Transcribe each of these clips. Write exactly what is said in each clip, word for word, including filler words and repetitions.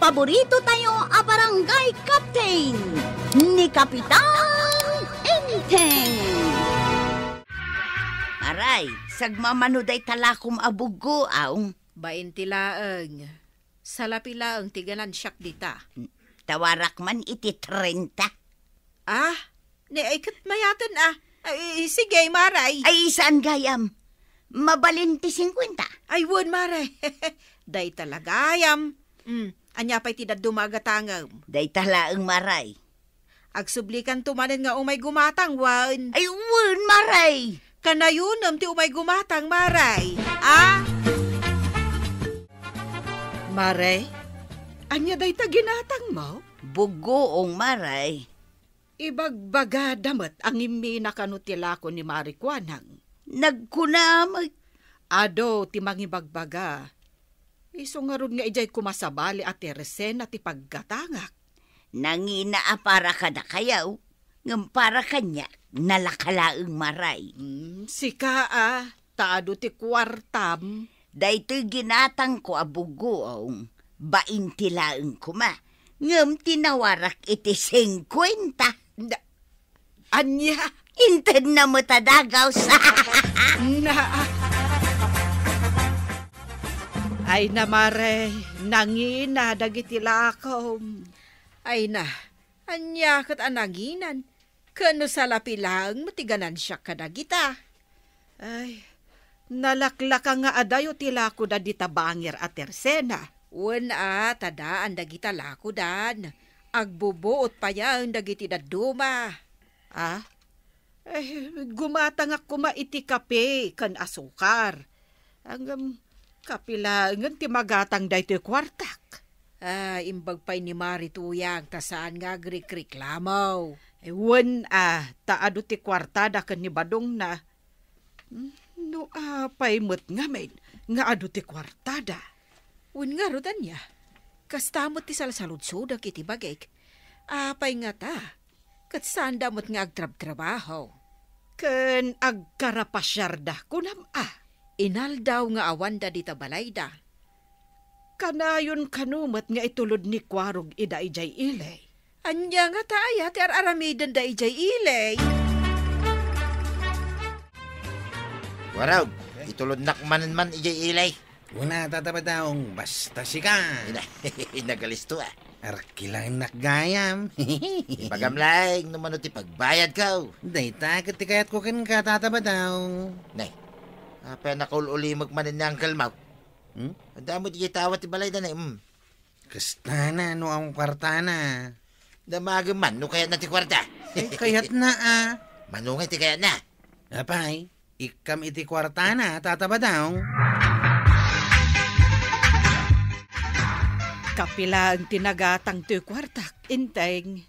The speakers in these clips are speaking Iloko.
Paborito tayo a barangay captain, ni Kapitan Enteng. Aray, sagmamano dayta lakom a buggo, aw. Bain ti laeng. Salapi laeng ti ganansiak dita. Tawarak man iti trenta. Ah, ne, ay, ket mayaten, ah. Ay, sige, Maray. Ay, saan gayam? Mabalin ti singkwenta. Ay, wen, Maray. Dayta la gayam. Mm, ania pay ti dadduma a gatangem? Dayta laeng, Maray. Agsublikanto manen nga umay gumatang, wen. Ay, wen, Maray. Kanayonem ti umay gumatang, Maray. Ah? Maray, ania dayta ginatangmo? Buggoong, Maray. Ibagbagada met a ngimmina kano ti lako ni Mari Kuanang. Nagkuna met. Adu ti mangibagbaga. Isu ngarud nga idiay koma sabali a tersena ti paggatangak. Nangina a para kadakayaw, ngem para kaniak, nalaka laeng, Maray. Mm, sika a, ta adu ti kuartam. Daytoy ginatangko a buggoong, bain ti laeng koma, ngem tinawarak iti singkwenta. Na, ania? Intedna met a dagaws. Na, ay na, Mare, nangina dagiti lakom. Ay na, ania ket a nanginan? Ken no salapi laeng met ti ganansiak kadagita. Ay, nalaklaka nga adayo ti lakoda dita bangir a tersena. Wen a, ta daan dagita lakodan. Agbubuot payen dagiti dadduma. Ah? Eh, gumatangak koma iti kape ken asukar. Ngem, kape laengen ti magatang daytoy kuartak. Ah, imbag pay ni Mari Tuyang ta saan nga agrikriklamo. Eh, wen a, ta adu ti kuartada ken ni Badongna. Hmm, no apay met ngamin nga adu ti kuartada? Wen ngarud ania? Kasta met ti salsaludsodek iti bagik. Apay ngata? Ket saanda met nga agtrabtrabaho. Ken agkarapasiarda, kunam a? Inaldaw nga awanda dita balayda. Kanayon kano met nga itulod ni Kuarog ida idiay ili? Ania ngata aya ti ar-aramidenda idiay ili? Kuarog, itulodnak manen man idiay ili. Una, Tata Badong, basta sika. Ina, nagalisto, ah. Arkilannak gayam. Ibagam laeng no mano ti pagbayadko. Dayta ket ti kayatko kenka, Tata Badong. Nay, apay nakaul-ulimek manen ni Uncle Mau? Hmm? Adda met idiay tawat ti balayda, nay, hmm. Kastana no awan kuartana. Damagem man no kayatna ti kuarta. Ay, kayatna, ah. Mano nga ti kayatna? Apay, ikkam iti kuartana, Tata Badong. Kapilaeng ti nagatang toy kuartak, Enteng?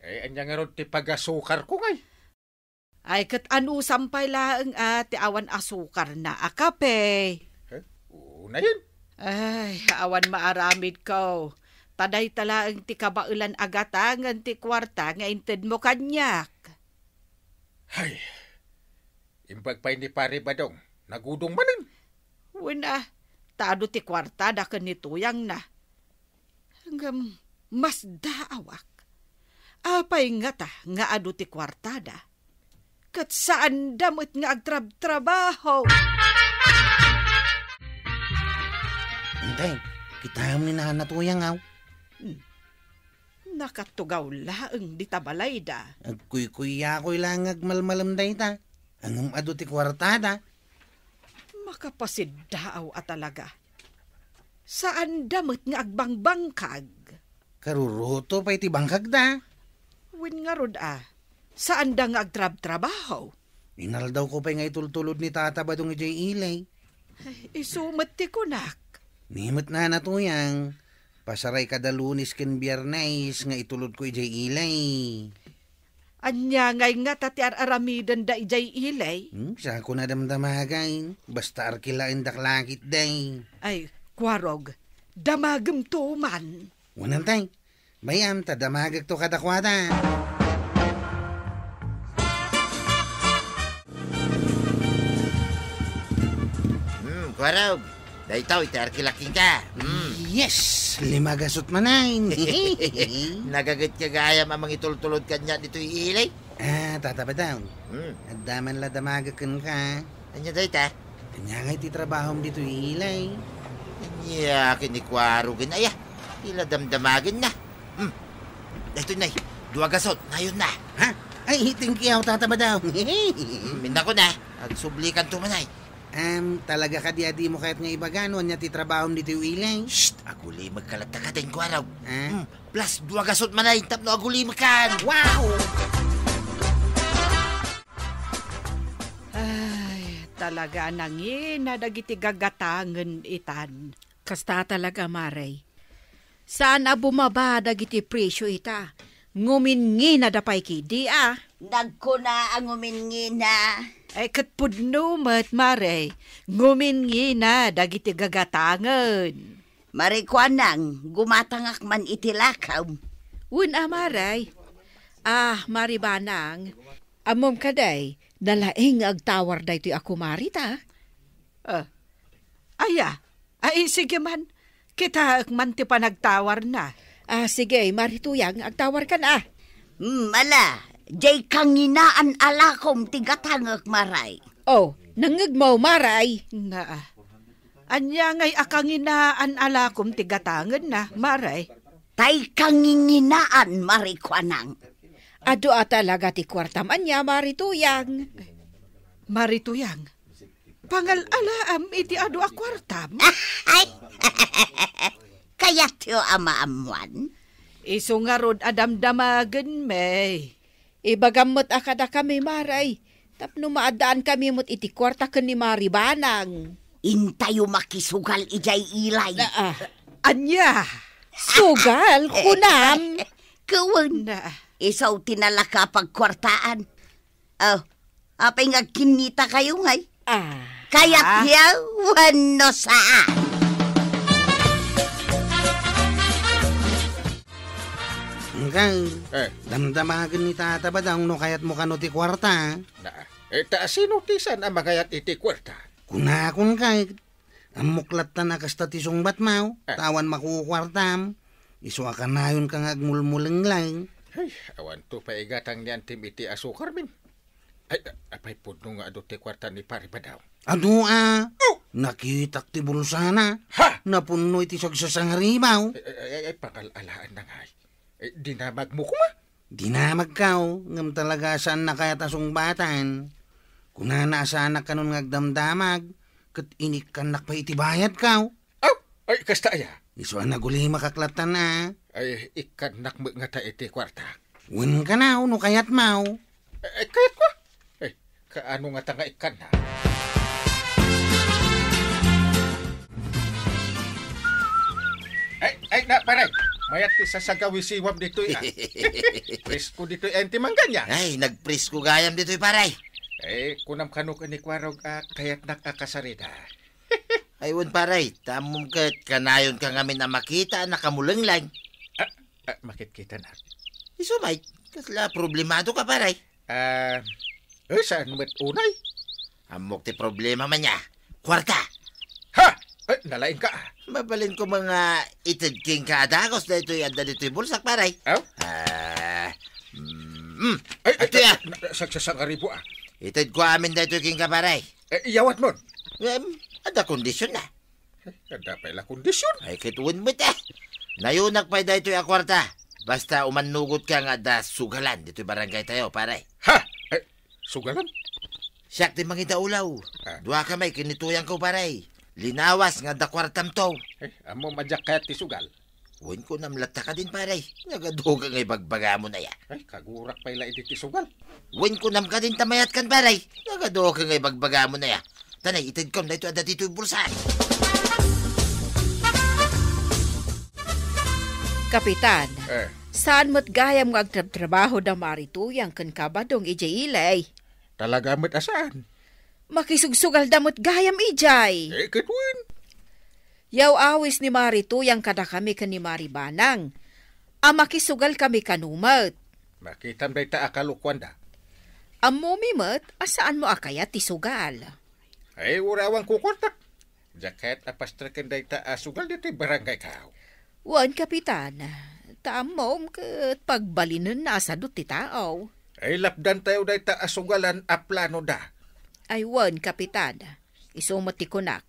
Eh, ania ngarud ti pagasukarko ngay? Ay, ket anusam pay laeng a ti awan asukarna a kape. Eh, unayen? Ay, awan maaramidko. Ta dayta laeng ti kabaelan a gatangen ti kuarta nga intedmo kaniak. Hay, imbag pay ni Pare Badong, nagudong manen. Wen a, ta adu ti kuartada ken ni Tuyangna. Ngem, masdaawak. Apay ngata nga adu ti kuartada? Ket saanda met nga agtrabtrabaho. Enteng, kitaem ni Nana Tuyang, aw. Hmm. Nakatugaw laeng dita balayda. Agkuykuyakoy laeng nga agmalmalem dayta. Ngem adu ti kuartada. Makapasiddaaw a talaga. Saanda met nga agbangbangkag. Karuruto pay ti bangkagda. Wen ngarud a, saanda nga agtrabtrabaho. Inaldawko pay nga itultulod ni Tata Badong idiay ili. Ay, isu met ti kunak. Ni met Nana Tuyang, pasaray kada Lunes ken Biernes nga itulodko idiay ili. Ania ngay ngata ti ar-aramidenda idiay ili? Hmm, sako nadamdamagay. Basta arkilaendak lakit, day. Ay, Kuarog, damagem to man. Wen, Enteng. Bay-am ta damagekto kadakuada. Hmm, Kuarog. Daytoy ti arkilak kenka. Hmm. Yes, lima gasut manen. Nagaget ka gayam a mangitultulod kaniak ditoy ilay? Ah, Tata Badong. Hmm. Adda man la damagek kenka. Ania dayta? Ania ngay ti trabahom ditoy ilay? Ania, kinikuaro gin aya. Ila damdamagenna. Hmm. Daytoy nay, dua gasut, nayon na. Ha? Ay, thank you, Tata Badong. Hmm, innako na. Agsublikanto man ay. Em, talaga kadi a dimo kayat nga ibaga no ania ti trabahom ditoy ilay? Shh! Agulimekka latta kadin, kuaro. Ah? Hmm, plus dua gasut manen tapno agulimekkan. Wow! Ay, talaga a nangina dagiti gagatangen itan. Kasta talaga, Mare. Saan a bumaba dagiti presio ita. Nguminginada pay kidi a. Nagkuna a nguminngina. Ay, ket pudno met, Mare. Nguminngina dagiti gagatangen. Mare Kuanang, gumatangak man iti lakaw. Wen a, Mare. Ah, Mare Banang, ammom kadi, nalaing nga agtawar daytoy a kumarita. Ah, aya? Ay, sige man. Kitaek man ti panagtawarna. Ah, sige, Mare Tuyang, agtawarkan a. Hmm, ala, diay kanginaan a lakom ti gatangek, Mare. Oh, nangngegmo, Mare. Naa. Ania ngay a kanginaan a lakom ti gatangenna, Mare? Tay kanginginaan, Mare Kuanang. Adu a talaga ti kuartam ania, Mare Tuyang? Mare Tuyang, pangal-alaam iti adu a kuartam? Ay! Kayatyo a maammuan? Isu ngarud a damdamagenmi. Ibagam met a kadakami, Mare, tapno maaddaankami met iti kuarta ken ni Mare Banang. Intayo makisugal idiay ilay. Na, ah. Ania? Sugal, kunam? Wen. Na. Isu ti nalaka a pagkuartaan. Oh, apay nga agkinnitakayo ngay? Ah. Kayatyo wenno saan? Engkan, Eh. damdamagen ni Tata Badong no kayatmo kano ti kuarta. Na, eh, ta sino ti saan a mangayat iti kuarta? Kunakon kay, ammok lattan a kasta ti sungbatmo, Eh. ta awan makukuartam. Isu a kanayonka nga agmulmulengleng. Ay, awanto pay igatang ni antim iti asukarmin. Ay, apay pudno nga adu ti kuarta ni Pare Badong? Adu a. Oh! Nakitak ti bulsana. Ha? Napunno iti sagsasangaribaw. Ay, ay, ay, ay, pangal-alaanna ngay. Eh, dinamagmo koma? Dinamagko, ngem talaga a saanna kayat a sungbatan. Kunana a saanak kanon nga agdamdamag, ket inikkannak pay iti bayadko. Aw, ay, kasta aya? Isu a nagulimakak lattan a. Ay, ikkannak met ngata iti kuarta. Wen kano, no kayatmo. Eh, eh, kayatko. Eh, kaano ngata nga ikkanna? Ay, ay, na, pare. Mayat ti sasagawisiwam ditoy, ah. Presko ditoy, eh, ti mangga ania. Ay, nagpresko gayam ditoy, pare. Eh, kunam kano ken ni Kuarog a kayatnak a kasarita. Ay, wen, pare, ta ammom ket kanayonka ngamin a makita a nakamulengleng. Ah, ah, makitkitanak. Isu met, kasla problemadoka, pare? Ah, eh, saan met unay? Ammok ti problemam ania. Kuarta. Ha! Eh, nalaingka. Mabalinko nga ited kenka a dagus daytoy adda ditoy bulsak, pare. Aw? Ah, mm, mm. Ay, ay, Atoy, ah. na-, na-, sagsasangaribo, ah. Itedko amin daytoy kenka, pare. Eh, iyawatmon. Em, adda kondisionna. Eh, adda pay la kondisyon. Ay, ket wen met, eh. Nayonak pay daytoy a kuarta. Basta umannugotka nga adda sugalan ditoy barangaytayo, pare. Ha? Eh, sugalan? Siak ti mangidaulaw. Ah. Duakami ken ni Tuyangko, pare. Linawas nga adda kuartamto. Eh, ammom a diak kayat ti sugal. Wen, kunam latta kadin, pare. Nagaduka nga ibagbagamon aya. Ay, kagurak pay la idi ti sugal. Wen, kunam kadin ta mayatkan, pare. Nagaduka nga ibagbagamon aya. Tanay, itedkon daytoy adda ditoy bulsa. Kapitan, Eh. saan met gayam nga agtrabtrabaho da Mari Tuyang ken Kabadong idiay ilay? Talaga met a saan. Makisugsugalda met gayam idiay. Eh, ket wen? Yaw-awis ni Mari Tuyang kadakami ken ni Mari Banang a makisugalkami kano met. Makitam dayta a kalokuanda. Ammomi met a saanmo a kayat ti sugal. Ay, uray awan kukuartak. Diak kayat a pastreken dayta a sugal ditoy barangay, kaw. Wen, Kapitan. Ta ammom ket pagbalinenna a sadut ti tao. Ay, lapdantayo dayta a sugalan a plano da. Ay, wen, Kapitan. Isu met ti kunak.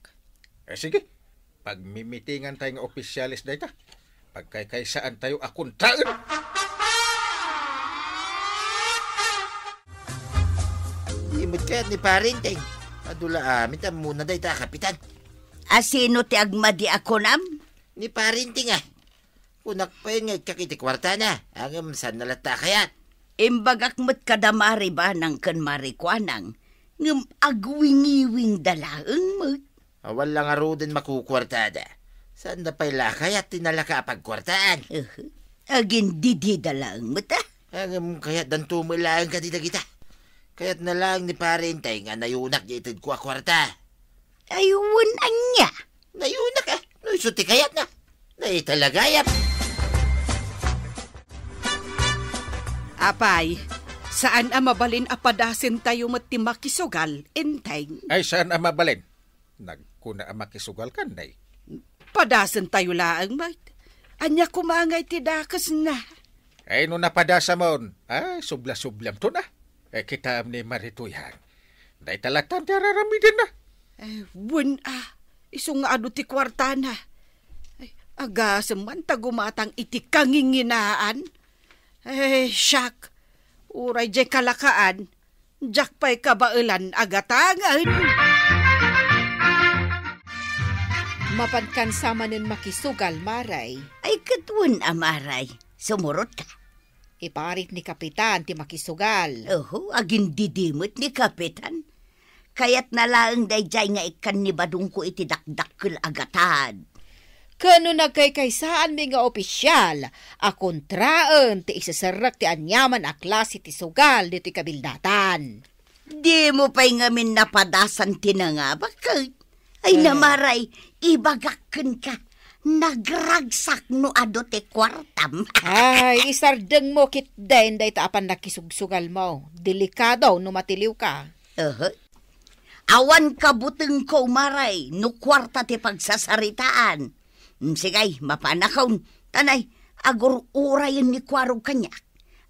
Eh, sige. Pagmimitingan tayo nga opisyales dayta. Pagkaykaysaan tayo a kontraen. Di met kayat ni Parenteng. Adu la amin ta ammona dayta a kapitan. A sino ti agmadi a kunam? Ni Parenteng, a. Kunak pay nga ikkak iti kuartana, ngem saanna latta a kayat. Imbagak met kada Mari Banang ken Mari Kuanang, ngem agwingiwingda laeng met. Awan la ngaruden makukuartada. Saanda pay la a kayat ti nalaka a pagkuartaan. Uhu. Agindidida laeng met, a. Ngem kayatdanto met laeng kadi dagita. Kayatna laeng ni Parenteng nga nayunak diay itedko a kuarta. Ay, wen, ania? Nayunak, a. No isu ti kayatna. Naitalagayam. Apay, saan a mabalin a padasentayo met ti makisugal, Enteng? Ay, saan a mabalin? Nagkuna a makisugal kan, nay. Padasentayo laeng met. Ania koma ngay ti dakesna? Ay, no napadasamon, a, subla-sublamton, a. Eh, kitaem ni Mari Tuyang. Dayta lattan ti araramidenna. Eh, wen, a. Isu nga adu ti kuartana. Ay, agasem man ta gumatang iti kanginginaan. Eh, siak. Uray diay kalakaan. Diak pay kabaelan a gatangen. Mapankansa manen makisugal, Maray. Ay, ket wen a, Maray. Sumurotka. Iparit ni Kapitan ti makisugal. Oho, agindidi met ni Kapitan. Kayatna laeng daydiay nga ikkan ni Badongko iti dakdakkel a gatad. Ken no nagkaykaysaanmi nga opisyal a kontraen ti iseserrek ti aniaman a klase ti sugal ditoy kabildatan. Dimo pay ngamin napadasan ti nangabak, ket, ay, eh, Maray, ibagak kenka, nagragsak no adu ti kuartam. Ay, isardengmo ketdin dayta a pannakisugsugalmo. Delikado no matiliwka. Aha. Awan kabutengko, Maray, no kuarta ti pagsasaritaan. Mm, sige, mapanakon. Tanay, agur-urayen ni Kuarog kaniak.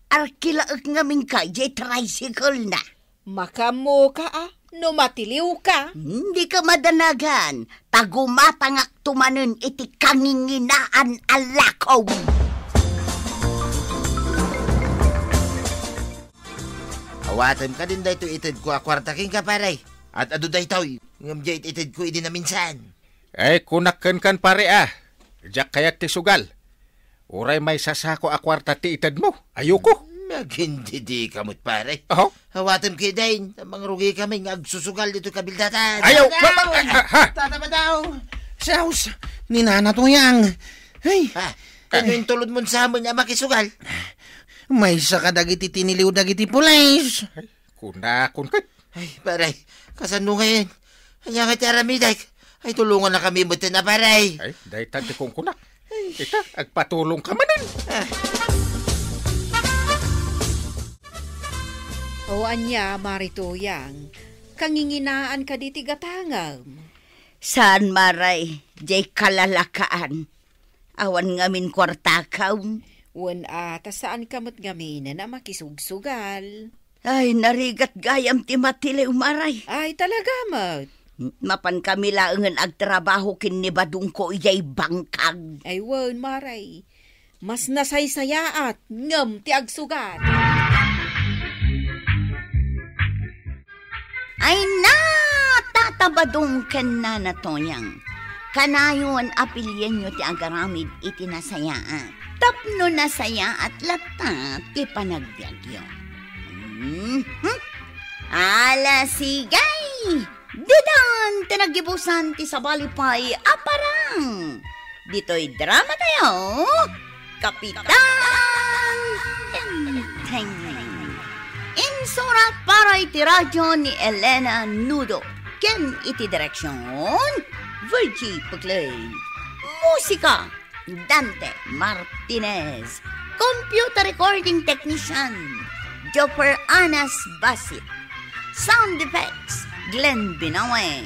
Arkilaek ngaminka diay tricycle na. Makaammoka a, no matiliwka. Dika madanagan, ta gumatangakto manen iti kanginginaan a lakaw. Awatem kadin daytoy itedko a kuarta kenka, pare. Ad-adu daytoy, ngem diay itedko idi naminsan. Ay, kunak kenkan, pare, a. Diak kayat ti sugal. Uray maysa sako a kuarta ti itedmo, ayoko. Agindidika met, pare. Aho? Awatem ketdin, ta mangrugikami nga agsusugal ditoy kabildatan. Ayaw! Tata Badong! Ah, ah, ha? Tata Badong! Siaus, ni Nana Tuyang. Ay. Ha? Kano intulodmon sa amin a makisugal? Maysa kadagiti tiniliw dagiti pulis. Ay, kunakon ket. Ay, pare, kasano ngayen? Ania nga ti aramidek? Ay, tulongannakami metten a, pare. Ay, dayta ti kunkunak. Ay. Ita, agpatulongka manen. Ah. O ania, Mari Tuyang, kanginginaan kadi ti gatangem? Saan, Maray, diay kalalakaan. Awan ngamin kuartakam. Wen a, ta saanka met ngamin a makisugsugal. Ay, narigat gayam ti matiliw, Maray. Ay, talaga met. Mapankami laengen agtrabaho ken ni Badongko idiay bangkag. Ay, wen, Maray. Mas nasaysayaat ngem ti agsugal. Ay na, Tata Badong ken Nana Toyang, kanayon a pilienyo ti agaramid iti nasayaat tapno nasayaat latta ti panagbiagyo. Mhm. Ala, sige! Ditan ti naggibusan ti sabali pay a parang. Ditoy drama tayo, Kapitan Enteng. Insurat para iti radyo ni Elena Nudo ken iti direksyon, Virgie Peclay. Musika, Dante Martinez. Computer recording technician, Joper Anas Basit. Sound effects, Glenn Binawe.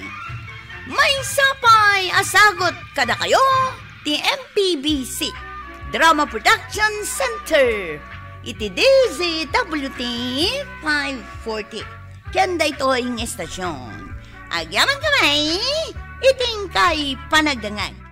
Maysa pay a sagut kadakayo ti M P B C Drama Production Center iti D Z W T five forty. Ken daytoy nga estasyon, agyamankami iti inkay panagdengngeg.